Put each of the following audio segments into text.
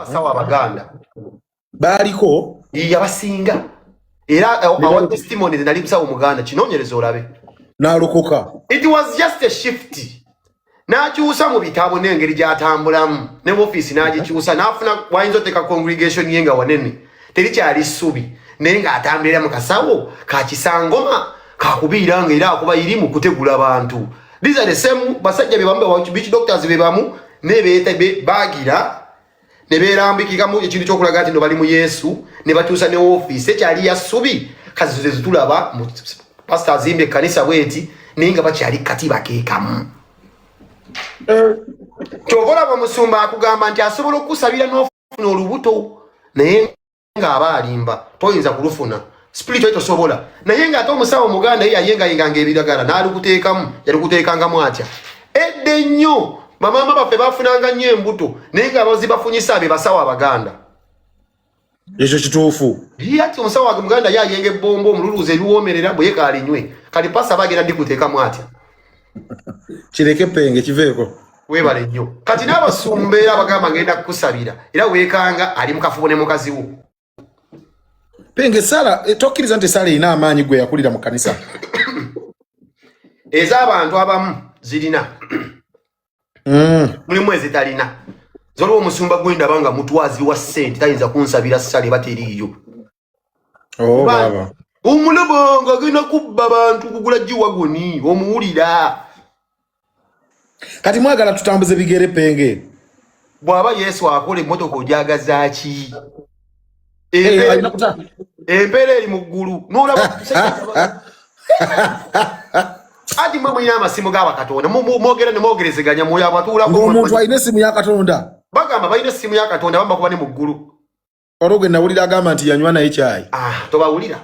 Abasawo Abaganda Baaliko. Yabasinga era awa testimony, nali musawo Muganda, kinoonyereza olabe. N'alokoka. It was just a shift, n'akyusa mu bitabo n'engeri gy'atambulamu ne ofiisi n'agikyusa, n'afuna wayinza oteeka congregation ye nga wanene, terikyali ssubi, naye ng'atambulira mu kasawo ka kisangoma kakubiira nga era akuba iri mu kutegula bantu. These are the same basajja be bamu, witch doctors be bamu, ne bagira ne beerambikikamu ekintu ky'okulaga nti no bali mu Yesu, ne batuusa ne ofiisi ekyali ya ssubi. Kazi ze tulaba pastor azimbye ekkanisa bweti, naye nga bakyali kati bakeekamu. Kyova olaba omusumba akugamba nti asobola okukusabira n'ofuna olubuto, naye ng'aba alimba, toyinza kulufuna spiritual, tosobola. Naye ng'ate omusawo Omuganda ye yayengayenganga ebiragala n'alukuteekamu, yalukuteekangamu atya? Edda ennyo bamaama baffe bafunanga nnyo embuto, naye nga bazibafunyisa be basawo Abaganda. Ekyo kituufu. Ye ati omusawo wange Muganda ye ayenga ebbombo, omululuuza, ebiwoomerera bwe yekaalinywe. Kati pasa bagenda ndikuteekamu atya? Kireke penge, kiveeko. Weebale nnyo. Kati n'abasumba era abagamba ngenda kukusabira, era weekanga ali mu kafubo ne mukazi wo. Penge, sala tokkiriza nti esala erina amaanyi gwe yakulira mu kanisa? Ez'abantu abamu zirina. Mulimu ezitalina. Zoliwo omusumba gwendaba nga mutwazi wa ssente, tayinza kunsabira ssale eba teriiyo. Oh, baba. Omulaba nga agenda kubba bantu kugula giwagoni, omuwulira. Kati mwagala tutambuze bigere, penge? Bw'aba Yesu akola emmotoka, ojagaza ki? Alina Empeera eri mu ggulu. N'olaba anti mwe mulina amasimu g'abakatonda, mwogera ne mwogerezeganya, mwoyo abatuulako. Ng'omuntu alina esimu ya Katonda. Bagamba balina essimu ya Katonda, bamba kuba ne mu ggulu. Olwo gwe nawulira agamba nti yanywa naye kyayi. Ah, tobawulira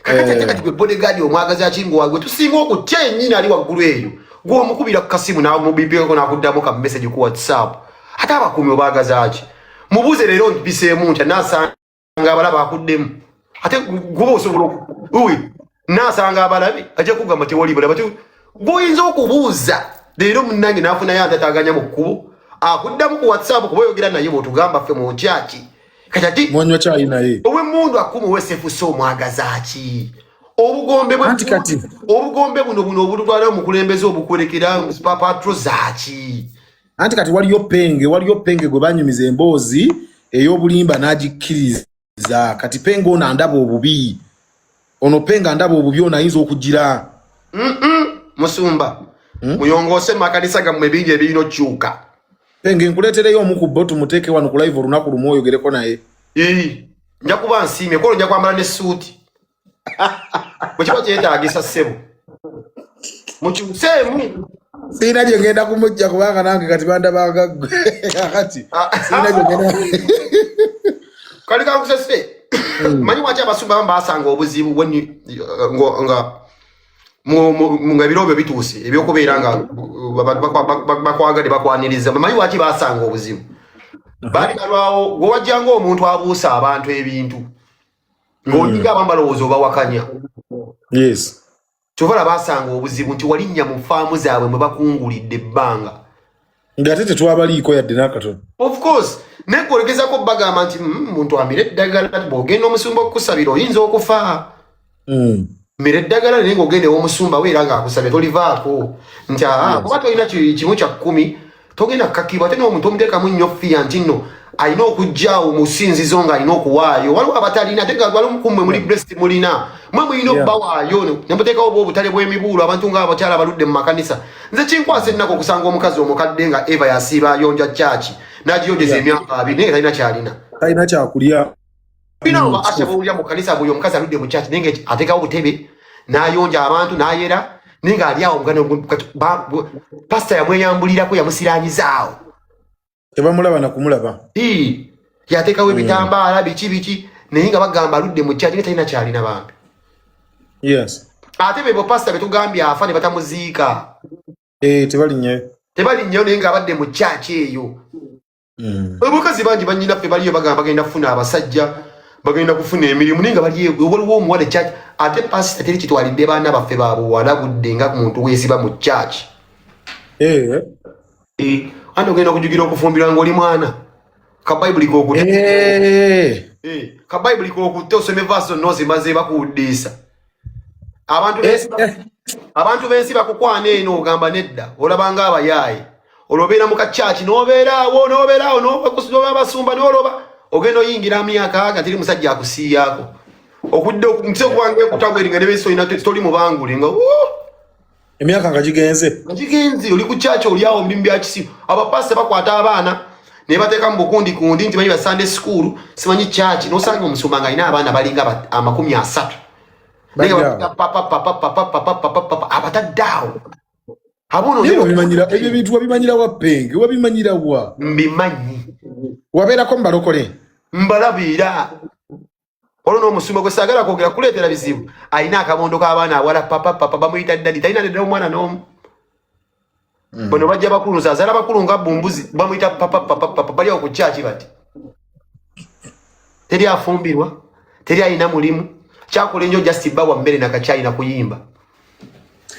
kakati. Ate kati gwe bodyguard omwagazi akinga gwe tusinga okutya yennyini ali waggulu eyo, gw'omukubira ku kasimu n'amubipeko n'akuddamu ka message ku WhatsApp. Ate abakuumi obaagaza ki? Mubuuze leero mpiseemu ntya, nasanga abalaba akuddemu. Ate guba osobola uyi nasanga abalabe ajja kugamba tewali balaba. Gwoyinza okubuuza leero munnange n'afunayo antataganya mu kkubo, akuddamu ku WhatsApp kuba oyogera naye bw'otugamba ffe mu ntyaki. Kati ate Mwanywa kyayi naye. Ow'emmundu akumuwa esefusa, omwagaza ki? Obugombe Anti kati obugombe buno obututwala omukulembeze obukwolekera patro zaaki? Anti kati waliyo penge, waliyo penge gwe banyumiza emboozi ey'obulimba n'agikkiriza. Kati penge ono andaba obubi, ono penge andaba obubi, ono ayinza okugira. Musumba, muyongoose mu makanisa gammwe, bingi ebirina okukyuka. Penge, nkuleetereyo omu ku bo tumuteeke wano ku live olunaku lumu oyogereko naye? Ii, nja kuba nsiimye kolo, nja kwambala ne suuti bwe kiba kyetaagisa. Ssebo, mukyuseemu. Siina gye ngenda kumujja kubanga nange kati bandabanga ggwe kati siina gye ngenda. Kali kankusese, manyi waki abasumba abamu basanga obuzibu nga nga ebiro byo bituuse ebyokubeera nga abantu bakwagadde, bakwaniriza. Manyi waki basanga obuzibu? Baali balwawo gwe wajjanga omuntu abuusa abantu ebintu ng'onyiga abamu balowooza obawakanya. Kyova laba basanga obuzibu nti walinnya mu faamu zaabwe mwe bakungulidde ebbanga. Ng'ate tetwabaliiko yadde n'akatono. Of course, naye gweolegezako bagamba nti muntu amire eddagala, bw'ogenda omusumba okukusabira oyinza okufa. Mira eddagala, naye ng'ogenda ew'omusumba we era ng'akusabye tolivaako nti aa, kuba tolina kimu kya 10, togenda kukakibwa. Ate n'omuntu omuteekamu nnyo fiya nti nno alina okujjaawo mu sinzizo ng'alina okuwaayo. Waliwo abatalina, ate nga waliwo kummwe muli blessed, mulina, mwe mulina obbawaayo ne muteekawo oba obutale bw'emibuulo. Abantu ng'abakyala abaludde mu makanisa, nze kinkwasa ennaku okusanga omukazi omukadde nga Eva yasiiba ayonja kyaki n'agiyonjeza emyaka 20, naye nga talina kyalina. Talina kyakulya. Tulina abo ba usher bowulira mu kanisa, buli omukazi aludde mu kyaki, naye nga ateekawo butebe n'ayonja abantu n'ayera, naye ng'ali awo pasita yamweyambulirako, yamusiranyizaawo. Tebamulaba na kumulaba. Ii, yateekawo ebitambaala biki biki, naye nga bagamba aludde mu kyaki nga talina kyalina bambi. Ate bebo pasita betugambye afa ne batamuziika. Eh, tebalinnyayo. Tebalinnyayo, naye ng'abadde mu kyaki eyo. Abakazi bangi banyinaffe baliyo bagamba bagenda kufuna abasajja, bagenda kufuna emirimu, naye nga bali eyo. Waliwo omuwala ekyaki, ate pasita teri kitwalidde baana baffe babuwala budde nga muntu weesiba mu kyaki. Anti ogenda okujugira okufumbirwa ng'oli mwana. Ka Bayibuli kokutte. Eh. Eh, ka Bayibuli kokutte osome verse zonna ozimaze bakuwuddiisa. Abantu eh, eh. Abantu b'ensi bakukwana eno ogamba nedda, olaba nga abayaaye. Olwo obeera mu kakyaki n'obeera awo n'obeera awo n'oba abasumba n'oloba ogenda oyingira myaka nga teri musajja akusiiyaako. Okudda nti okubanga ekutagweri nga ne b'ensi olina toli mubangule nga Emyaka nga gigenze. Nga gigenze oli ku kyaki oli awo mulimu bya kisiru. Abapasita bakwata abaana ne bateeka mu bukundi kundi nti manyi ba Sunday school simanyi kyaki n'osanga omusumba nga alina abaana balinga 30. Abatadde awo. Abono ne wabimanyira ebyo bintu wabimanyira wa Penge wabimanyira wa? Mbimanyi. Wabeerako mu balokole? Mbalabiira. Olwo n'omusumba gwe saagala kwogera kuleetera bizibu alina akabondo k'abaana awala papa papa bamuyita ddadi talina nedda omwana n'omu. Bano bajja bakulu nze azaala bakulu nga bumbuzi bamuyita papa papa papa bali awo ku kyaki bati teri afumbirwa teri alina mulimu kyakola enjo just bawa mmere nakakyalina kuyimba.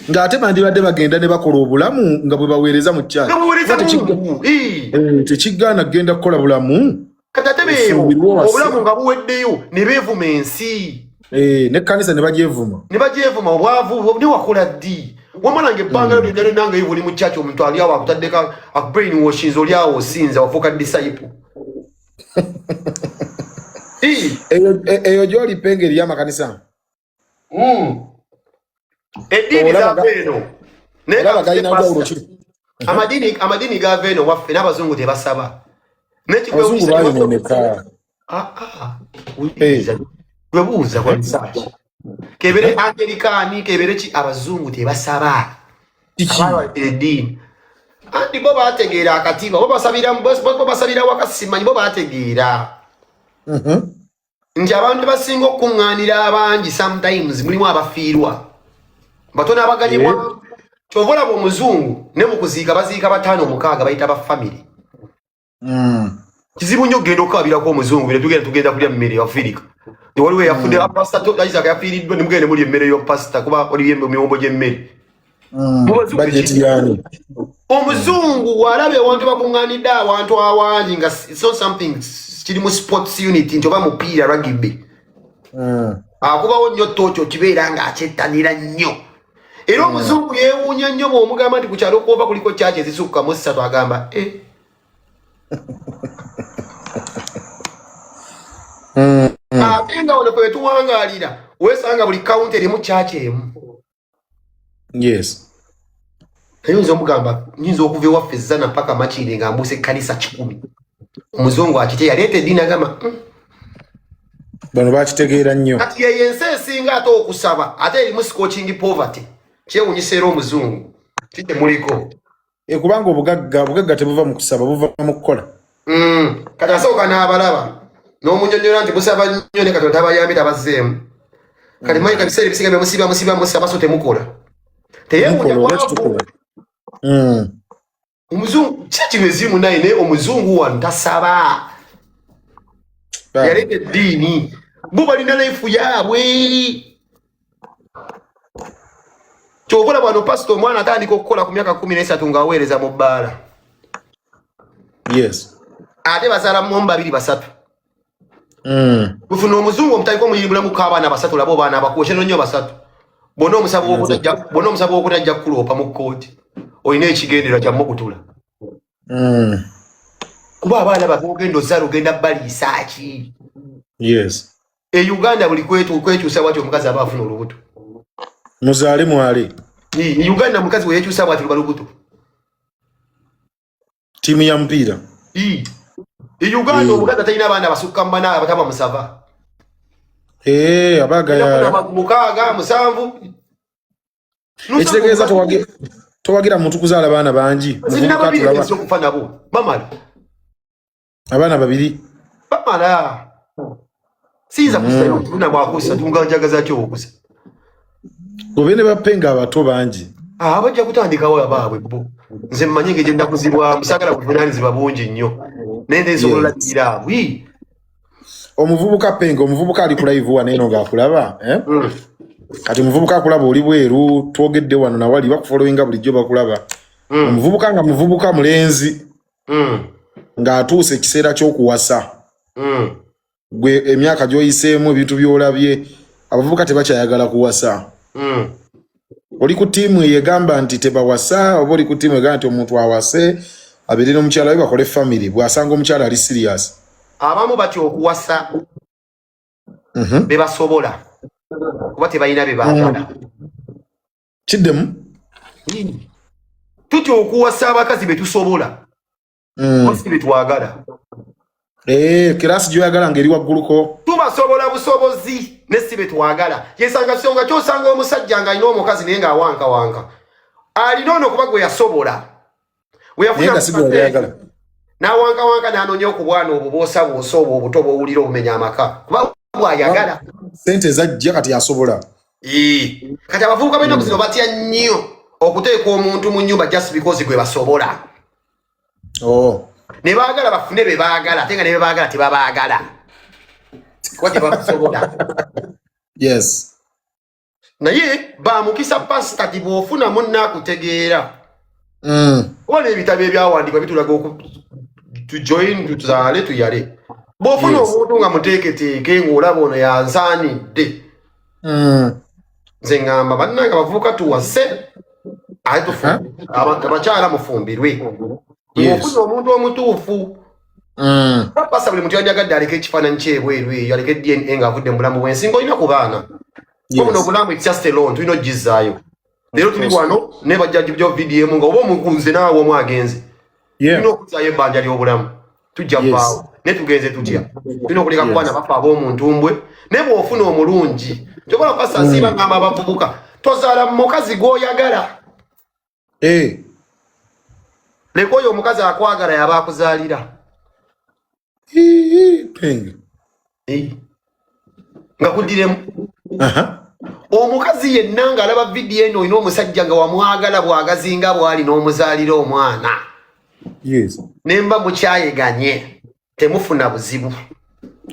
Ng'ate bandibadde bagenda ne bakola obulamu nga bwe baweereza mu kyaki. Nga baweereza Mungu. Tekigaana kugenda kukola bulamu. Kati ate beebo obulamu nga buweddeyo ne beevuma ensi. N'ekkanisa ne bagyevuma. Ne bagyevuma obwavu ne wakola ddi? Wamala ng'ebbanga lyonna lyonna nga oli mu church omuntu ali awo akutaddeko akubrainwashinze oli awo osinza wafuuka disciple. Eyo gy'oli Penge eriyo amakanisa? Eddiini zava eno. Amadiini gava eno waffe n'abazungu tebasaba. Abazungu bayonooneka. Webuuza kwa research. Kebere Angelikani, kebere ki abazungu tebasaba. Eddiini. Anti bo bategeera akatiba, bo basabira waka simanyi, bo bategeera. Nti abantu basinga okukuŋŋaanira abangi sometimes mulimu abafiirwa. Batono abaganyibwa. Ky'ova olaba omuzungu ne mu kuziika baziika 5 6 bayita ba family. Kizibu nnyo okugenda okukabirako omuzungu bino tugenda kulya mmere ya Afrika. Waliwo eyafudde pastor Isaac yafiiriddwa ne mugende mulya emmere ya pastor kuba waliyo emiwombo gy'emmere. Budget yani. Omuzungu walabe abantu bakuŋŋaanidde awantu awangi nga it's not something kiri mu sports unit nti oba mupiira rugby. Akubawo nnyo ttooki kibeera ng'akyettanira nnyo. Era omuzungu yeewuunya nnyo bw'omugamba nti ku kyalo kw'ova kuliko church ezisukka mu 3 agamba Ate nga wano kwe tuwangaalira weesanga buli county erimu church emu. Yes. Naye oyinza omugamba nyinza okuva ewaffe Zana mpaka Makindye nga mbuuse ekkanisa 100. Omuzungu akitye yaleeta eddiini agamba, Bano bakitegeera nnyo. Kati yeyo ensi esinga ate okusaba ate erimu scorching poverty. Kyewuunyisa era omuzungu kitemuliko. Kubanga obugagga tebuva mu kusaba, buva mu kukola. Kati asooka n'abalaba n'omunyonnyola nti musaba nnyo ne Katonda tabayambye tabazzeemu. Kati manyi kabiseera ebisinga bye musiba, musiba, musaba so temukola. Teyeewuunya Temukola, bwavu. Omuzungu, ki kino ezimu naye, naye omuzungu wano tasaba. Yaleeta eddiini. Bo balina life yaabwe. Ky'ova olaba wano pasita omwana atandika okukola ku myaka 13 ng'aweereza mu bbaala. Yes. Ate bazaala mu 2 3. Bufuna omuzungu omutandika omuyirimbulamu abaana 3 laba abaana abakuwa kyeno nnyo 3. Bonna omusaba okutajja, bonna omusaba okutajja kukuloopa mu kkooti. Olina ekigendererwa kya mmukutula. Kuba abaana babo ogenda ozaala ogenda baliisa ki? Yes. E Uganda buli kwekyusa bw'atyo omukazi aba afuna olubuto. Muzaale mwale. E Uganda omukazi bwe yeekyusa bw'atyo luba lubuto. Ttiimu ya mupiira. E Uganda omukazi atalina abaana basukka mu bana abataba musava. Abaagala. 6, 7. Ekitegeeza towagira muntu kuzaala baana bangi. Zirina Muvubuka babiri tulaba. nzi okufa nabo. Bamala. Abaana babiri. Bamala. Siyinza kusayo tuna bwakusa tunga njagaza ki okusa. Gobe ne bapenga abato bangi. Bajja kutandikawo abaabwe bo. Nze mmanyi engeri gye nnakuzibwamu, saagala buvunaanyizibwa bungi nnyo. Naye nze nsobola olabirira abo. Omuvubuka Penge, omuvubuka ali ku live wano eno ng'akulaba, eh? Kati omuvubuka akulaba oli bweru, twogedde wano na wali bakufollowinga bulijjo bakulaba. Omuvubuka nga muvubuka mulenzi. Ng'atuuse ekiseera ky'okuwasa, gwe emyaka gy'oyiseemu, ebintu by'olabye, abavubuka tebakyayagala kuwasa. Oli ku ttiimu eyo egamba nti tebawasa, oba oli ku ttiimu egamba nti omuntu awase, abeere n'omukyala we, bakole family, bw'asanga omukyala ali serious? Abamu batya okuwasa be basobola, kuba tebalina be baagala. Kiddemu. Tutya okuwasa abakazi be tusobola, si be twagala. Eh, class gy'oyagala ng'eri wagguluko. Tubasobola busobozi, ne si be twagala. Yensanga songa kyosanga omusajja ng'alina omukazi naye ng'awankawanka, alina ono kuba gwe yasobola. We naye yafuna nga si gwe yagala. N'awankawanka n'anoonya okubwana obwo bwosa bwosa, obwo obuto bw'owulira obumenya amaka, kuba bw'ayagala. Sente zajja, kati asobola. Ee. Kati abavubuka b'ennaku zino batya nnyo okuteeka omuntu mu nnyumba just because gwe basobola. Ne baagala bafune be baagala, ate nga ne be baagala tebabaagala, kuba tebabasobola. Naye bamukisa, pasita, ti bw'ofuna munna akutegeera, kuba n'ebitabo ebyawandiikibwa bitulaga tujoin, tuzaale, tuyale. Bw'ofuna omuntu nga muteeketeeke, ng'olaba ono yansaanidde, nze ŋŋamba bannange abavubuka tuwase, ate abakyala mufumbirwe. Ng'ofuna omuntu omutuufu. Pasa, buli muntu yandyagadde aleke ekifaananyi kyebweru eyo, aleke DNA ng'avudde mu bulamu bw'ensi, ng'olina ku baana. Buno obulamu, it's just a loan, tulina ogizaayo. Leero tuli wano naye bajja gibyo VDM nga oba omukunze naawe omu agenze. Tulina okuzzaayo ebbanja ly'obulamu, tujja vaawo naye tugenze tutya? Tulina okuleka ku baana bafe ab'omuntumbwe. Naye bw'ofuna omulungi, kyobola pasa, nsiiba ngamba abavubuka, tozaala mu mukazi gw'oyagala. Leka oyo omukazi akwagala yaba akuzaalira. Ii, penge. Eh. Nga kuddiremu. Omukazi yenna ng'alaba vidiyo eno, olina omusajja nga wamwagala bwagazi nga bw'ali n'omuzaalira omwana, nemba mukyayeganye, temufuna buzibu.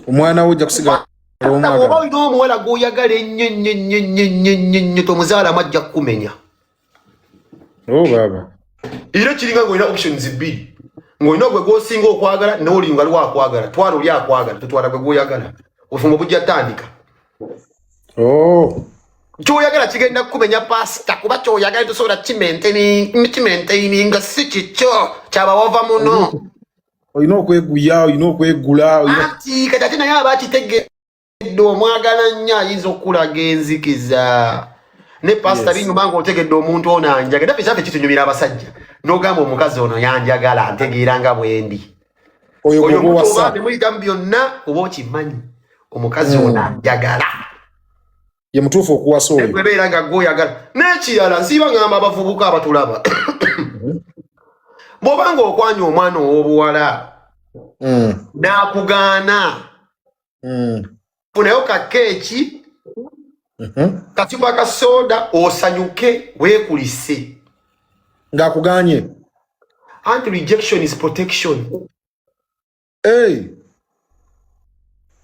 Omwana wo ojja kusigala oba omwagala. Olina omuwala gw'oyagala ennyo ennyo ennyo ennyo ennyo ennyo ennyo, tomuzaalamu, ajja kukumenya. Oh baaba. Era kiringa ng'olina options bbiri, ng'olina gwe gw'osinga okwagala n'oli nga aliwo akwagala. Twala oli akwagala, totwala gwe gw'oyagala, obufumbo bujja tandika. Kyoyagala kigenda kukumenya, pasita, kuba kyoyagala tosobola kimaintaininga, si kikyo, kyaba wava muno. Olina okweguya, olina okwegula, Anti kati ate naye aba akitegedde, omwagala nnyo, ayinza okukulaga enzikiza. Ne pasita, binyuma ng'otegedde omuntu ono anjagala. Naffe kyaffe kitunyumira abasajja, n'ogamba omukazi ono yanjagala, ntegeera nga bwendi. Oyo oyo gwe omuntu oba wasa. temuyitamu byonna, oba okimanyi omukazi ono anjagala. Ye mutuufu okuwasa oyo. Gwebeera nga gweoyagala. N'ekirala, nsiiba ngamba abavubuka abatulaba, bw'oba nga okwanya omwana ow'obuwala n'akugaana, funayo ka keeki, kacupa ka soda, osanyuke, weekulise. Ng'akuganye? Anti rejection is protection. Hey.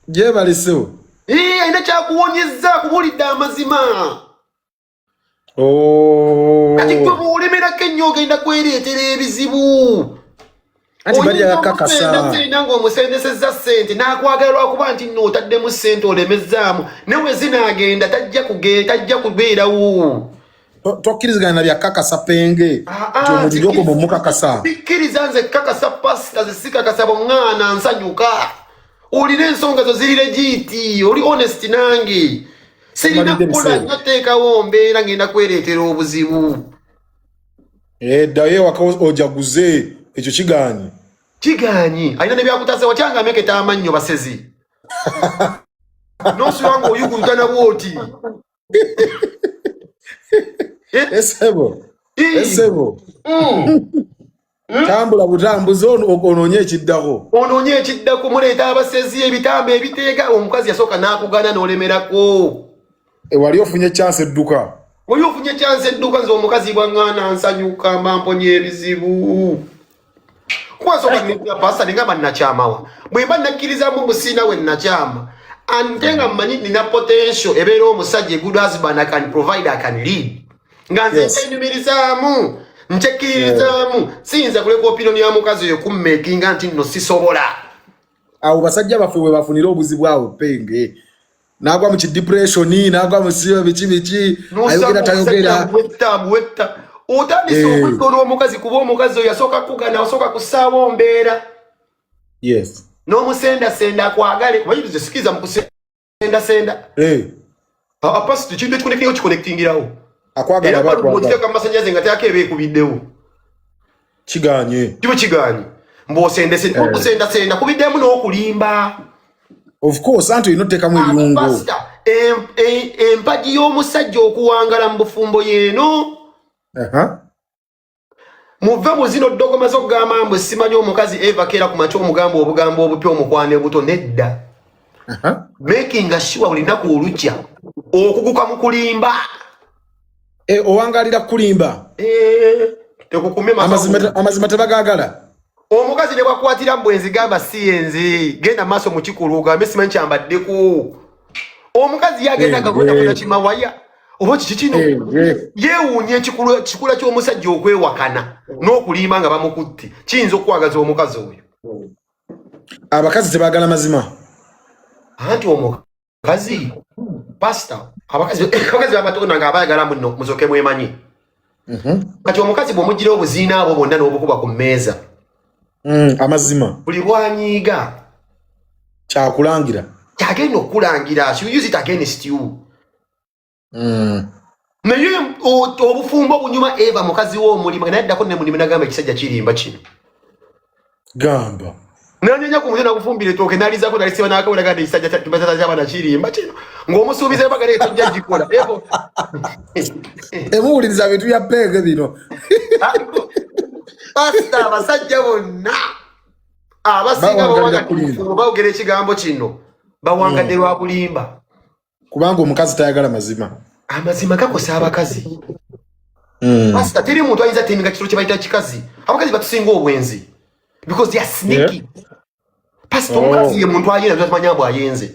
Gyebalesewo. Ee, alina kyakuwonyezza, akubuulidde amazima. Kati gwe bw'olemerako ennyo, ogenda kwereetera ebizibu. Anti bali Oyinza akakasa. omusendasenda ng'omusendesezza ssente, n'akwagala lwakuba nti nno otaddemu ssente, olemezzaamu, naye we zinaagenda tajja kubeerawo. Tokkirizigana na byakakasa, penge, nti omuntu gyokoma omukakasa. Sikkiriza nze kakasa, pasita, zesikakasa. Bwoŋŋaana nsanyuka, olina ensonga zo ziri legit, oli honest nange sirina Omalidde kukola ebiseera. nnyo teekawo mbeera ngenda kwereetera obuzibu. Ddayo ewaka ojaguze, ekyo kigaanye. Kigaanyi, alina nebyakutase watyanga ameketa amannyo basezi, nosula nga oyugulutana bwoti. Eh? Esebo. Ii. Esebo. Tambula butambuzi, onoonye ekiddako. Onoonye ekiddako, muleeta abasezi, ebitambo ebiteega. Omukazi yasooka n'akugana n'olemerako. Wali ofunye chance, edduka. Oli ofunye chance, edduka. Nze omukazi bwaŋŋaana nsanyuka, mba mponye ebizibu, kuba nsooka nneebula pasa nengamba nakyamawa. Bwe mba nakkirizamu musiina we nakyama, ante nga mmanyi nina potential ebeera omusajja, a good husband, I can provide, I can lead, nga nze nkyenyumirizaamu Nkyekkiririzaamu, siyinza kuleka opinion ya mukazi oyo kummakinga nti nno sisobola. Awo basajja baffe we bafunira obuzibu awo. Penge nagwa mu kidepression, nagwa mu siyo biki biki, ayogera tayogera. Wetta wetta, otandise okwetta olw'omukazi, kuba omukazi oyo yasooka kugana, osooka kussaawo mbeera n'omusendasenda akwagale. Kuba sikiriza mu kusendasenda. Pasita, ekintu ekiconnectinga okiconnectingirawo. Akwagala. Era Aba akwagala. bw'okiteeka mu masannyalaze nga teako eba ekubiddewo. Kiganye. Kiba kiganye mbw'osendesenda, okusendasenda kubiddemu n'okulimba. Of course, anti olina oteekamu ebirungo. Pasita, empagi y'omusajja okuwangala mu bufumbo yeeno. Muve mu zino ddogoma z'okugamba mbu simanyi omukazi eva keera ku makya omugamba obugambo obupya, omukwana buto. Nedda. Making sure buli lunaku olukya okuguka mu kulimba. Eh, owangalira kulimba. Eh, tekukumye. Amazima tebagaagala. Omukazi ne bwakwatira mu bwenzi, gamba si yenzi, genda maaso mu kikulu, ogambe simanyi kyambaddeko. Omukazi yagenda gakuna kimawaya oba kiki kino. Yeewuunya ekikula ky'omusajja okwewakana n'okulimba nga bamukutte, kiyinza okukwagaza omukazi oyo. Abakazi tebaagala mazima. Anti omukazi, pasita, abakazi babatonda nga abayagala muno musoke mwemanyi. Kati omukazi bw'omugira obuziina abo bwonna n'obukuba ku mmeeza, Amazima. buli bwanyiiga kyakulangira. Kyagenda okukulangira. She will use it against you. Naye obufumbo bunyuma. Eva mukazi we omulimu naye addako ne mulimu nagamba ekisajja kirimba kino. Gamba. Nanyenya ku mutwe, nakufumbira etooke, nalizako, nalisiba nakawera, ganda ekisajja kyabana kirimba kino, ng'omusuubiza embaga naye tojja gikola. Evo. Emuwuliriza bintu bya Penge bino. Pasita, abasajja bonna abasinga Bawangalira bawangadde kulimba. mufumbo, bawogera ekigambo kino, bawangadde lwa kulimba. Kubanga omukazi tayagala mazima. Amazima gakosa abakazi. Pasita, teri muntu ayinza teminga kisolo kye bayita kikazi. Abakazi batusinga obwenzi because they are sneaky. Pasita, omukazi ye muntu ayenza tumanya mbu ayenze.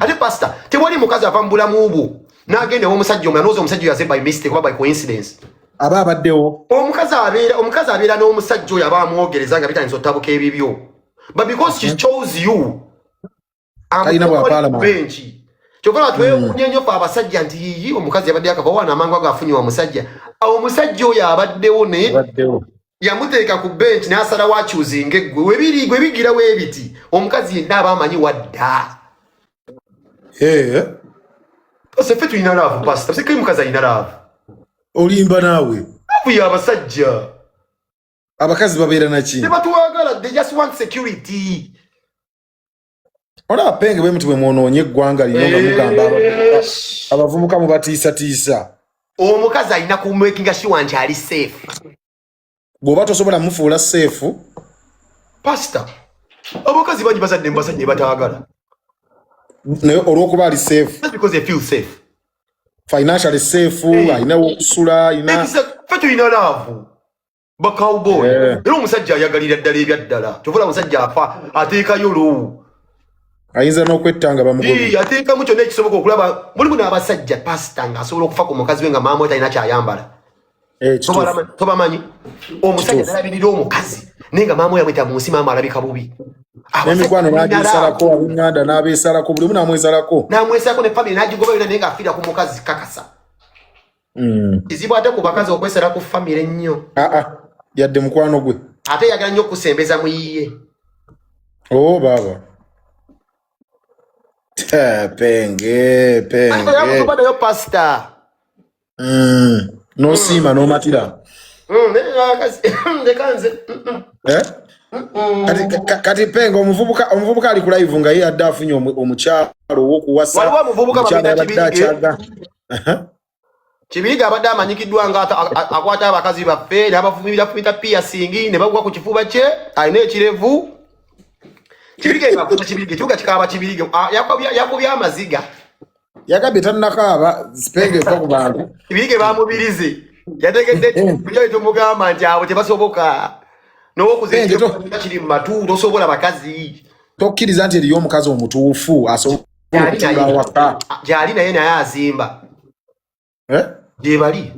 Ate pasita, tewali mukazi ava mu bulamu bwo n'agenda ew'omusajja omulala n'oza omusajja oyo aze by mistake oba by coincidence. Aba abaddewo. Omukazi abeera n'omusajja oyo aba amwogereza nga bitandisa ottabuka ebibyo, but because she chose you, Talina bwa parliament. Benki kyova twewuunya nnyo fe abasajja nti yiyi, omukazi yabadde akava waana, amangu ago afunye omusajja. Awo omusajja oyo abaddewo naye Abaddewo. yamuteeka ku bench n'asalawo achoosinga eggwe. Webiri gwe bigirawo ebiti, omukazi yenna aba amanyi wadda. Ose ffe tulina love, pasita, sekali mukazi alina love. Olimba naawe. Love y'abasajja. Abakazi babeera naki? Tebatwagala, they just want security. Olaba Penge, bwe muti bwe mwonoonye eggwanga lino nga mugamba abavubuka mubatiisatiisa. Omukazi alina kumakinga sure nti ali safe. Bw'oba tosobola mufuula safe. Pasita, abakazi bangi bazadde mu basajja bataagala. Naye olw'okuba ali safe. Just because they feel safe. Financially safe. Alina wokusula, alina. Ffe tulina love, bacowboy. Era omusajja ayagalira ddala ebyaddala. Kyovula omusajja afa ateekayo lowu. Ayinza n'okwetta nga bamugobye. Ateekamu kyonna ekisoboka okulaba. Mulimu n'abasajja, pasita, ng'asobola okufa ku mukazi we nga maama we talina kyayambala. Eh, kituufu. Tobamanyi omusajja Kituufu. nalabirira omukazi naye nga maama we yamwita mu nsi, maama alabika bubi. N'emikwano Abasajja n'agyesalako, ab'eŋŋanda n'abeesalako, buli omu n'amwesalako. N'amwesalako ne family n'agigoba yonna, naye ng'afiira ku mukazi, kakasa. Kizibu ate ku bakazi okwesala ku family ennyo. Aa, yadde mukwano gwe. Ate yagala nnyo okusembeza mu yiye. O baaba. Penge, Penge. Nayo, pasita. N'osiima n'omatira. Leka nze. Eh? Kati Penge, omuvubuka ali ku live nga ye adde afunye omukyalo ow'okuwasa. Waliwo omuvubuka Omukyala bamuyita yabadde Kibirige. akyaga. Aha. Kibirige abadde amanyikiddwa nga akwata abakazi baffe n'abafumita piercing ne bagwa ku kifuba kye, alina ekirevu. Kibirige ngakuta Kibirige, kibuga kikaaba Kibirige. Ah, yakubye amaziga. Yagambye tannakaaba. Penge, eva ku bantu. Kibirige bamubirize, yategedde bulijjo tumugamba nti abo tebasoboka n'owokuza. Penge, Ekirevu kiri mu matu, tosobola bakazi. Tokkiriza nti eriyo omukazi omutuufu asobola Gyali okutuula naye. awaka. Gyali naye, naye azimba. Eh? Gye bali.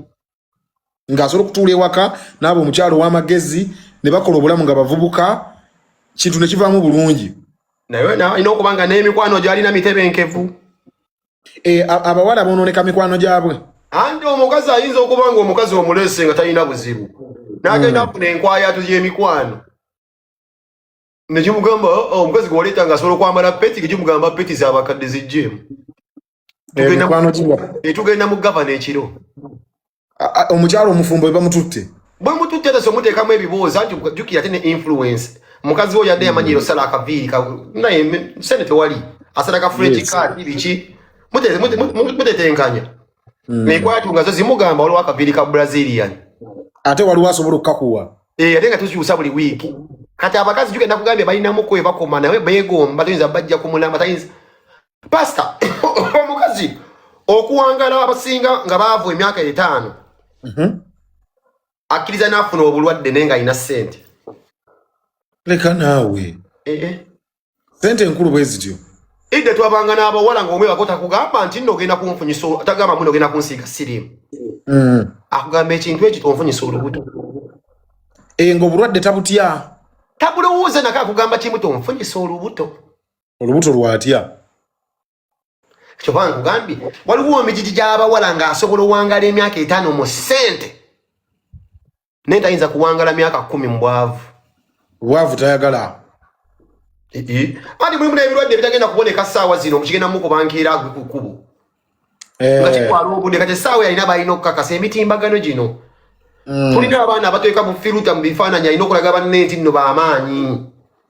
Ng'asobola okutuula ewaka n'aba omukyalo ow'amagezi ne bakola obulamu nga bavubuka, kintu ne kivaamu bulungi. Naye alina okuba nga n'emikwano gy'alina mitebenkevu. Abawala bonooneka mikwano gyabwe. Anti omukazi ayinza okuba nga omukazi omuleese nga talina buzibu, n'agenda afuna enkwayatu y'emikwano nekimugamba, "Oh, omukazi gwewaleeta nga asobola okwambala peti," gekimugamba peti z'abakadde zijjeemu. Emikwano giba Tugenda mu gavana ekiro. Omukyalo omufumbo bwe bamututte. Bwe mututte ate omuteekamu ebibuuzo, anti jjukira ate ne influence. Mukazi wo yadde yamanyira osala akaviiri naye sente tewali, asala ka French cut biki, mutetenkanya mikwatu nga zo zimugamba waliwo akaviiri ka Brazilian. Ate waliwo asobola okukakuwa. Eh, ate nga tukyusa buli wiiki. Kati abakazi jugenda kugambye balinamuko we bakoma nawe beegomba, toyinza bajja ku mulamba, tayinza pasita omukazi okuwangala abasinga nga baavu emyaka 5 akkiriza n'afuna obulwadde naye ng'alina ssente. Leka naawe. Eh, eh. Sente enkulu bwe zityo. Idde twabanga n'abawala ng'omwebako takugamba nti nno ogenda kunfunyisa, tagamba muno ogenda kunsiiga siriimu. Akugamba ekintu ekyo, tonfunyisa olubuto. Ng'obulwadde tabutya. Tabulowooza nako, akugamba kimu, tonfunyisa olubuto. Olubuto lwatya. Kyova nkugambye waliwo emigigi gy'abawala ng'asobola owangala emyaka 5 mu ssente, naye tayinza kuwangala myaka 10 mu bwavu. Obwavu tayagala. Anti mulimu n'ebirwadde ebitagenda kuboneka ssaawa zino, kigenda mukuba nkeera agwe ku kkubo nga kitwala obudde. Kati essaawa yalina balina okukakasa emitimbagano gino. Tulina abaana abateeka bu filter mu bifaananyi, alina okulaga banne nti nno b'amaanyi.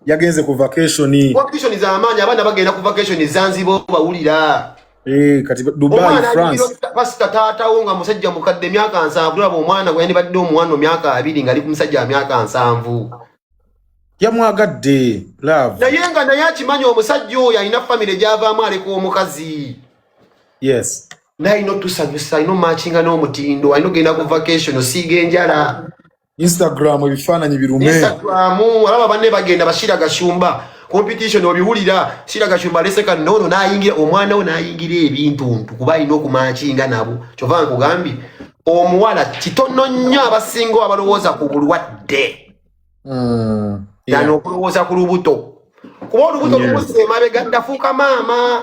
Yagenze ku vacation. Vacation z'amaanyi, abaana bagenda ku vacation Zanzibar, bawulira. Kati Dubai, Omwana France. Pasita taatawo nga musajja mukadde emyaka 70, tulaba omwana gwe yandibadde omuwano myaka 20 ng'ali ku musajja wa myaka 70. Yamwagadde love. Naye nga naye akimanyi omusajja oyo alina famire gy'avaamu, aleka omukazi. Naye alina otusanyusa, alina omakinga n'omutindo, alina ogenda ku vacation, osiiga enjala. Instagram ebifaananyi birume. Instagram alaba banne bagenda bashira Gashumba competition, obiwulira Shira Gashumba alese kanono n'ayingira omwana we n'ayingira ebintuntu kuba alina okumakinga nabo. Kyova nkugambye omuwala kitono nnyo abasinga abalowooza ku bulwadde dana okulowooza ku lubuto, kuba olubuto lumuzza emabega, ddafuuka maama.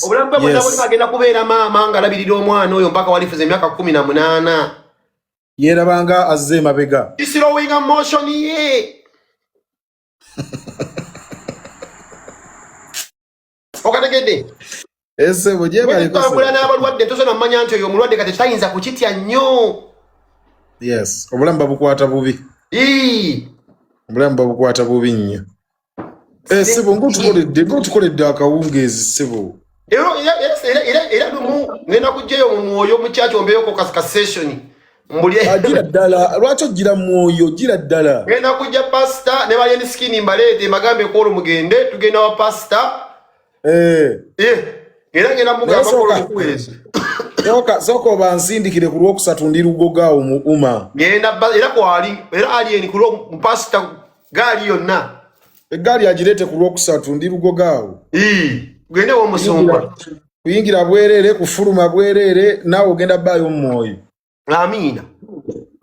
Obulamu bwe bwonna buli agenda kubeera maama ng'alabirira omwana oyo mpaka walifuza emyaka 18. Yeerabanga azze emabega. Kislowinga motion ye, okategedde? Ese bwe Tutambula n'abalwadde, tosobola mmanya nti oyo omulwadde kati tayinza kukitya nnyo. Yes, obulamu babukwata bubi. Ii. Obulamu babukwata bubi nnyo. Sebo, ng'otukoledde akawungeezi, sebo. Era lumu ngenda kujjayo mu mwoyo mu kyaki ombeyoko ka session mbulye. Agira ddala, lwaki ogira mwoyo? Gira ddala. Ngenda kujja pasita ne balien skin mbaleete, mbagambe kwolwo mugende, tugenda wa pasita. Eh, era ngenda mugamba Naye kwolwo mukuweereza. Sooka obansindikire ku Lwokusatu, ndi Lugogaawo mu uma. Ngenda era kwali era alien ku lwo pasita gaali yonna. Eggaali agireete ku Lwokusatu, ndi Lugogaawo. Ii, gende w'omusumba. Kuyingira bwereere, kufuluma bwereere, naawe ogenda bbaayo mu mwoyo. Amiina.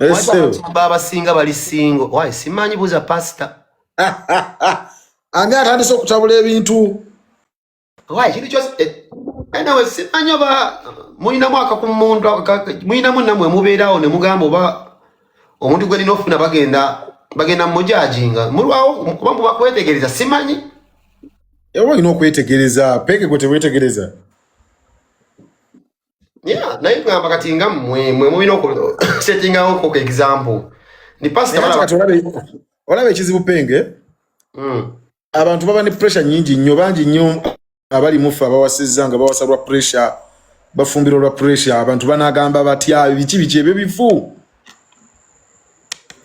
Ese. Abasumba abasinga bali single. Why simanyi, buuza pasita. Ani atandise okutabula ebintu? Why kintu kyose anyway, simanyi oba mulinamu akakumuntu, mulinamu nammwe mubeerawo ne mugamba oba omuntu gwe nina okufuna bagenda mujajinga, mulwawo kuba muba kwetegereza, simanyi. Oba olina okwetegereza peeke, gwe teweetegereza. Yeah, naye ngamba kati nga mmwe mulina okusettingawo ko example ndi pastor. Naye ate balaba kati olaba ekizibu penge, abantu baba ne pressure nyingi nnyo, bangi nnyo abali mufe abawasizza nga bawasa lwa pressure, bafumbirwa lwa pressure. Abantu banagamba batya, biki biki, ebyo bifu.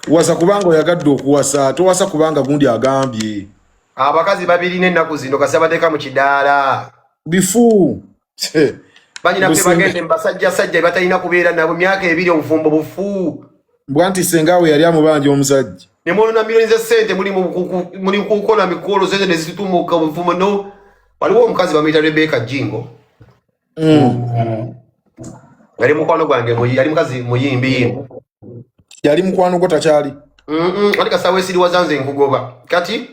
Wasa kubanga oyagadde okuwasa, towasa kubanga gundi agambye. Abakazi babirina ennaku zino kasi abateeka mu kidaala. Bifu. Banyina ffe Busembe. bagende mu basajjasajja batalina kubeera nabo myaka 2, obufumbo bufu. Mbwa nti senga we yali amubanja omusajja. Ne mwonona miliyoni z'essente, muli kukola mikolo, sente ne zitutumuka, obufumo no. Waliwo omukazi bamuyita Rebecca Jingo. Yali mukwano gwange, yali mukazi muyimbi. Yali mukwano gwo, takyali? Ali kasawo esiriwaza nze nkugoba. Kati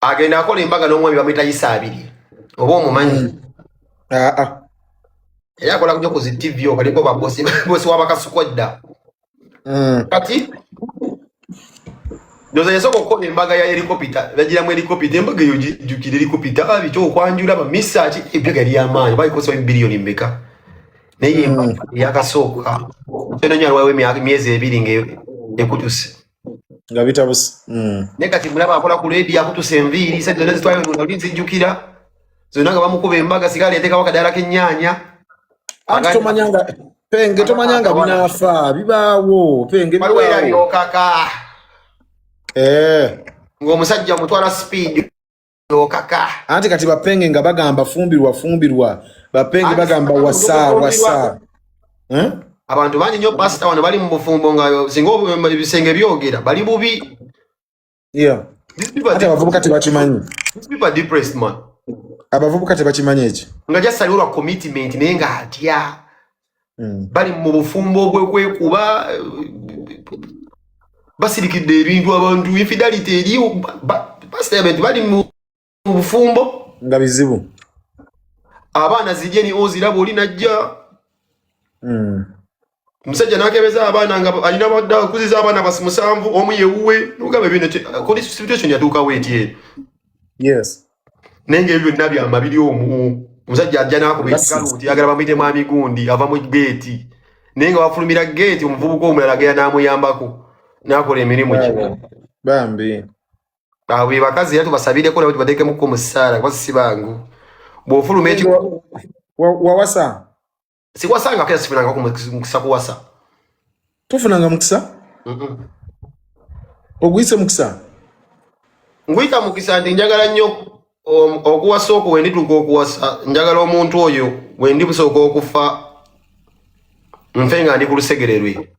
agenda akola embaga n'omwami bamuyita Isaabiri, oba omumanyi? Aa. Yali akola kunyo ku zi TV, okaliko babosi bosi wabakasuku dda. Kati ndoza yasooka okukola embaga ya helicopter, bagiramu helicopter. Embaga eyo gijjukira, helicopter, biki, okwanjula bamisa ki, embaga yali yamaanyi, balikosa biliyoni mmeka, naye embaga eyakasooka kyona alwawo emyezi 2 nga ekutuse. Nga bitabuse. Naye kati mulaba akola ku leediyo, akutuse enviiri, sente zonna zitwayo, oli nzijjukira zonna nga bamukuba embaga, singa aleetekawo akadaala k'ennyaanya. Anti tomanyanga Penge, tomanyanga binaafa bibaawo, Penge. Waliwo era bibaawo. Byokaka. Ng'omusajja omutwala speed, okaka. Anti kati bapenge nga bagamba fumbirwa, fumbirwa, bapenge. Anti bagamba wasa, wasa. Eh? Abantu bangi nnyo, pasita, wano bali mu bufumbo nga singa ebisenge byogera bali bubi. These people are Ate abavubuka tebakimanyi. These people are depressed, man. Abavubuka tebakimanyi ekyo. Nga just aliwo lwa commitment, naye nga atya. Bali mu bufumbo obwekwekuba, basirikidde ebintu, abantu infidelity eriwo. Pasita, abantu bali mu bufumbo nga bizibu. Abaana zijeni oziraba oli najja omusajja nakebeza abaana nga alina badde akuziza abaana basi 7, omu yewuwe, nogamba ebino situation yatuukawo eti eno. Naye nga ebyo byonna byama biri omu, omusajja ajja n'akuba ekikalu nti yagala bamuyite mwami gundi, ava mu geeti, naye nga wafulumira geeti omuvubuka omulala agenda n'amuyambako n'akola emirimu gye. Bambi. Abo be bakazi, era tubasabireko nabo tubateekemuko mu ssaala, kuba si bangu bw'ofuluma eki. Wawasa? Siwasangako era sifunangako mukisa kuwasa. Tofunanga mukisa? Oguyise mukisa? Nguyita mukisa nti njagala nnyo okuwasa okwo. We ndituuka okuwasa, njagala omuntu oyo we ndi busooka okufa nfe nga ndi ku lusegere lwe.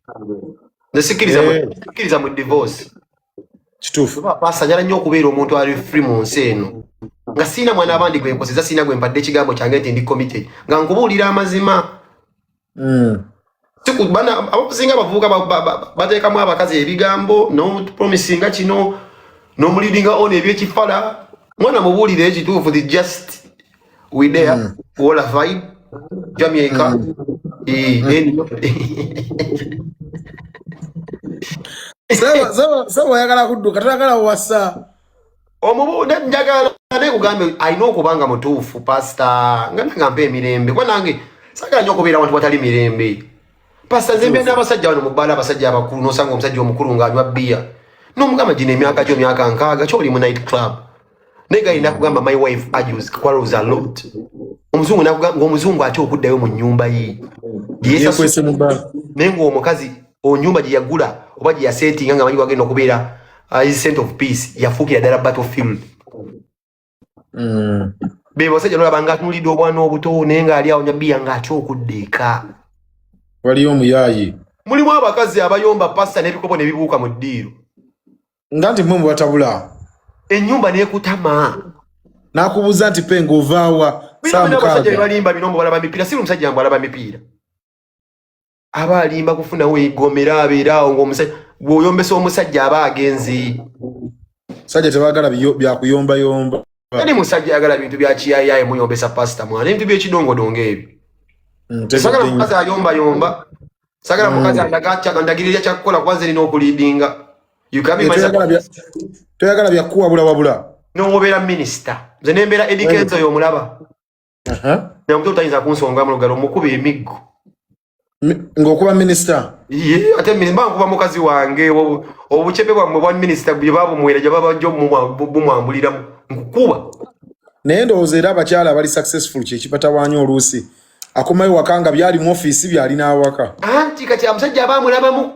Nze sikkiriza sikkiriza mu divorce. Kituufu. Pasa, njagala nnyo okubeera omuntu ali free mu nsi eno, nga siina mwana abandi gwe nkoseza, siina gwe mpadde ekigambo kyange nti ndi committed, nga nkubuulira amazima. Abasinga abavubuka bateekamu abakazi ebigambo nopromisinga kino nomuleadinga on ebyekifala. Mwana mubuulire ekituufu, the just we there wall vibe Jamaica. Then Saba oyagala kudduka, toyagala wasa. Omubuude njagala, naye kugambe alina okuba nga mutuufu, pasita, nga nange ampa emirembe, kuba nange sagala nnyo okubeera awantu watali mirembe. Pasita, nze mbeera n'abasajja wano mu bbaala, abasajja abakulu, nosanga omusajja omukulu ng'anywa bbiya, n'omugamba gino emyaka gyo myaka 60, kyoli mu night club, naye gali nakugamba, "My wife argues, quarrels a lot." Omuzungu nakugamba ng'omuzungu atya okuddayo mu nnyumba ye. Yekwese mu bbaala. Naye ng'omukazi onyumba gye yagula oba gye yasetinga nga manyi wagenda okubeera his center of peace, yafuukira ddala battlefield. Be basajja nolaba nga atunulidde obwana obuto, naye ng'ali awo nyabbiya ng'atya okudda eka. Waliyo omuyaayi. Mulimu abakazi abayomba, pasita, n'ebikopo ne bibuuka mu ddiiro. Nga nti mmwe mubatabula. Ennyumba n'ekutama. N'akubuuza nti, "Penga, ovaawa?" Bino Saa bino abasajja 6. bebalimba bino mbu balaba mipiira. Si omusajja mbu alaba mipiira, aba alimba kufunawo egomera abeera awo ng'omusajja bw'oyombesa omusajja aba agenze. Sajja tebaagala byakuyombayomba. Teri musajja ayagala bintu bya kiyayaye muyombesa, pasita mwana, ebintu by'ekidongodongo ebyo. Sagala Tegedde nnyo. mukazi ayombayomba, sagala mukazi andagirira kyakukola, kuba nze nina okuleadinga. You can be Eh, my toyagala byakuwabulawabula. Nowobeera minisita, nze nembeera Eddy Kenzo oyo omulaba. Namuto tayinza kunsonga mu lugalo, mukuba emiggo. Ng'okuba minisita? Ye, ate mba nkuba mukazi wange, obucepe bwammwe bwa minisita bye babumuwera gye babajja bumwambuliramu, nkukuba. Naye ndowooza era abakyala abali successful kyekibatawaanya, oluusi akomayo waka nga byali mu ofiisi byalina awaka. Anti kati omusajja aba amulabamu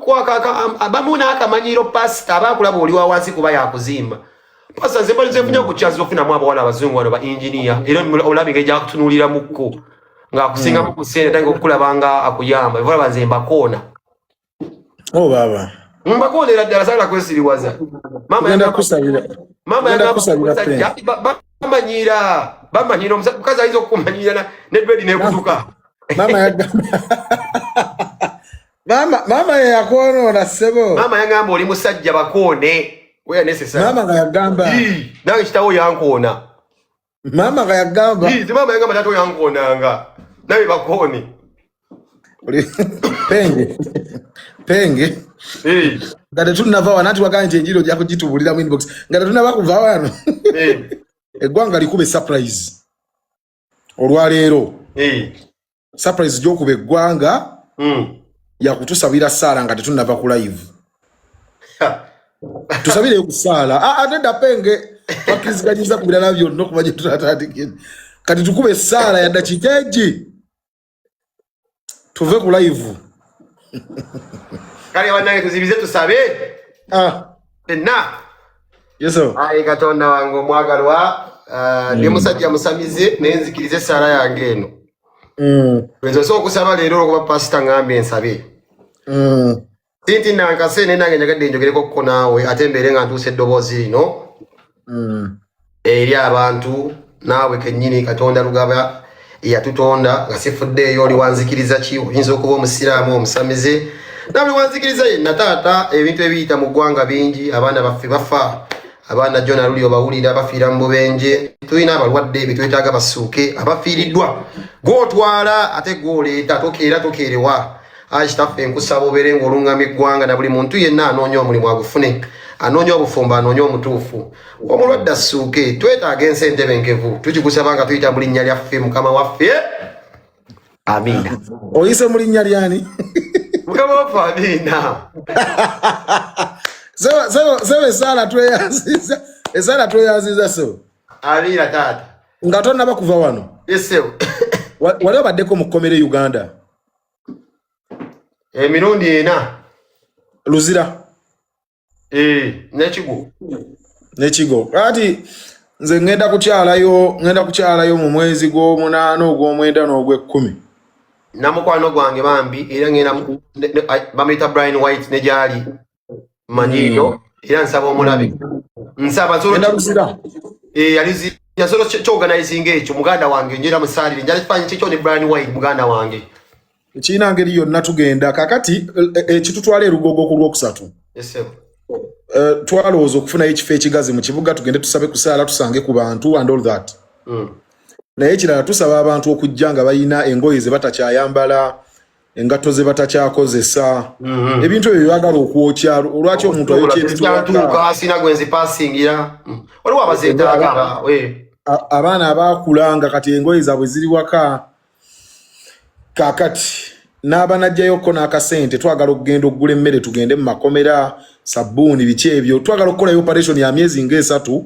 abamu n'akamanyiro, pasita, aba akulaba oli wa wansi kuba yakuzimba. Pasita, nze mbalize nfunye ku chance ofunamu abawala abazungu wano ba engineer, era olaba engeri gyakutunuuliramuko ng'akusingamu ku ssente, atandika okukulaba nga akuyamba. Olaba nze mbakoona. O baaba. Mbakoonera ddala, sagala kwesiriwaza. Maama Tugenda yagamba kusabira. Maama Tugenda yagamba kusabira. omusajja bamanyiira. Bamanyira omukazi ayinza okukumanyira ne bedi nekutuka. Mama yagamba mama ye yakwonoona ssebo. Maama yagamba oli musajja bakoone. Where necessary. Maama nga yagamba. Nange kitawo yankoona. Maama nga yagamba. Maama yagamba taata yankoonanga. Nawe bakoone. Penge. Penge. Nga tetunnava wano anti wagambye nti enjiri ojja kugitubuulira mu inbox. Nga tetunnava kuva wano. Eggwanga likube surprise. Olwaleero. Surprise gy'okuba eggwanga yakutusabira ssaala nga tetunnava ku live. Tusabireyo ku ssaala. Ate dda Penge twakkiriziganyizza ku birala byonna okuva gye tunatandikira. Kati tukube essaala ya ddakiika egi. Tuve ku live. Kale bannange tuzibize tusabe. Fenna. Yes sir. Ayi Katonda wange omwagalwa, ndi musajja musamize naye nzikirize essaala yange eno. Nze osobola okusaba leero olwokuba pasita ngambye nsabe. Sinti nankase naye nange njagadde njogereko kko naawe ate mbeere nga ntuusa eddoboozi lino eri abantu naawe kennyini Katonda Lugaba yatutonda nga sifuddeeyo oli wanzikiriza ki, oyinza okuba omusiraamu omusamize na buli wanzikiriza yenna. Taata, ebintu ebiyita mu ggwanga bingi, abaana baffe bafa, abaana Jona luli obawulira bafiira mu bubenje, tulina abalwadde betwetaaga basuuke, abafiiriddwa gw'otwala ate gw'oleeta, tokeera tokeerewa. Ayi Kitaffe, nkusaba obeere ng'olungamya eggwanga na buli muntu yenna anoonya omulimu agufune, anoonya obufumbo anoonya omutuufu, omulwadde assuuke. Twetaaga ensi entebenkevu, tukikusaba nga tuyita mu linnya lyaffe Mukama waffe, amiina. Oyise mu linnya lyani? Mukama waffe, amiina. Sebo essaala tweyanziza, essaala tweyanziza sebo. Amiina taata. Nga tonnaba kuva wano. Yes sebo. Wali obaddeko mu kkomera e Uganda? Emirundi 4. Luzira? N'ekigo. N'ekigo. Kati nze ŋŋenda kukyalayo mu mwezi gw'omunaana, ogw'omwenda n'ogw'ekkumi. Namukwano gwange bambi, era ŋŋenda bamuyita Brian White, ne gyali manyiiyo, era nsaba omulabe, nsaba. Ŋŋenda Luzira. Yasobola kyorganizinga ekyo muganda wange, njera musaalire, njala ekifaananyi kikyo ne Brian White muganda wange. Ekirina ngeri yonna tugenda kakati ekitutwala erugogo ku Lwokusatu. Yes, sir. Twalowooza okufunayo ekifo ekigazi mu kibuga tugende tusabe kusaala, tusange ku bantu and all that. Naye ekirala, tusaba abantu okujja nga balina engoye ze batakyayambala, engatto ze batakyakozesa, ebintu ebyo byebagala okwokya. Olwaki omuntu ayokya ebintu waka? Kyantuuka sina gwe nzipasingira. Waliwo abazeetaaga we. Abaana abaakula nga kati engoye zaabwe ziri waka, kakati n'abanajjayokko n'akasente, twagala okugenda okugula emmere, tugende mu makomera, sabbuuni, biki ebyo. Twagala okukolayo operation ya myezi ng'esatu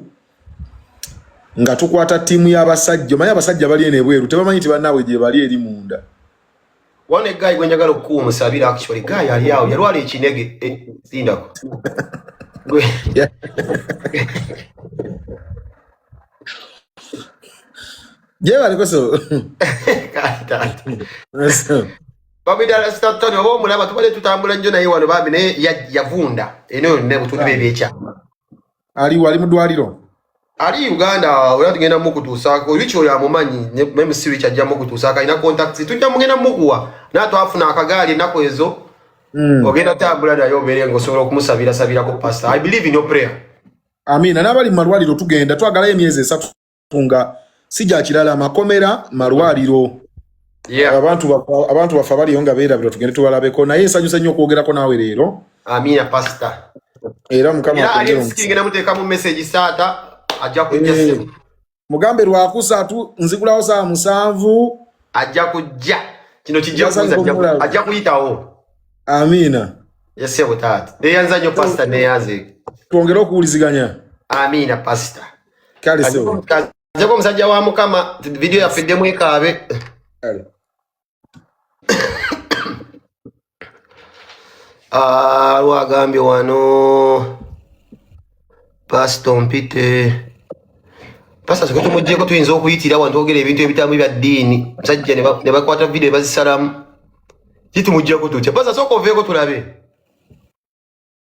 nga tukwata ttiimu y'abasajja. Omanyi abasajja bali eno ebweru tebamanyi nti bannaabwe gye bali eri munda. Wane guy gwe njagala okukuwa omusabira, actually guy ali awo yalwala ekinege, sindako. Gyebaliko so. Kale, taata. Bamuyita Statani, oba omulaba, tubadde tutambula nnyo naye wano bambi, naye yavunda eno yonna butundu bye ebyekyama. Aliwo, ali mu ddwaliro? Ali Uganda, era tugenda mukutuusaako. Rich oyo amumanyi, ne MC Rich ajja mukutuusaako, alina contacts, tujja mugenda mukuwa. Naye twafuna akagaali ennaku ezo. Ogenda tambula naye obeere ng'osobola okumusabirasabirako. Pastor, I believe in your prayer. Amiina. N'abali mu malwaliro tugenda, twagalayo emyezi 3 nga si gya kirala, makomera, malwaliro. Abantu baffe abaliyo nga beerabira, tugende tubalabeko. Naye nsanyuse nnyo okwogerako naawe leero. Amiina, pastor. Era Mukama Era akwongere ali omukisa. ngenda muteeka mu message, saata ajja kujja. Eh, mugambe Lwakusatu nzigulawo saa 7. Ajja kujja, kino kijja Njasanyuka kuza, okumulaba. Ajja kuyitawo. Amiina. Yesebo taata, neyanza nnyo pastor, neyanze. Twongere okuwuliziganya. Amiina, pastor. Kale sebo. Kazeko omusajja wa Mukama, vidiyo yaffe eddemu ekaabe. Kale. Ah, lwagambye wano pastor mpite pastor siko tumugyeko, tuyinza okuyitira wano twogera ebintu ebitamu bya ddiini, musajja ne bakwata vidiyo ne bazisalamu. Kitumugyeko tutya? Pastor, sooka oveeko tulabe.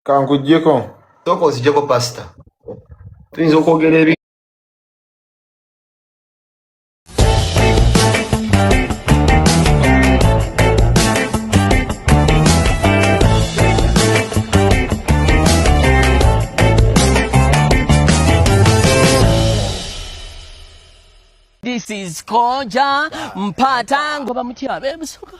Kankuggyeko. Sooka onzijjeko pastor, tuyinza okwogera. This is Koja Mpatango bamutya bebusoga.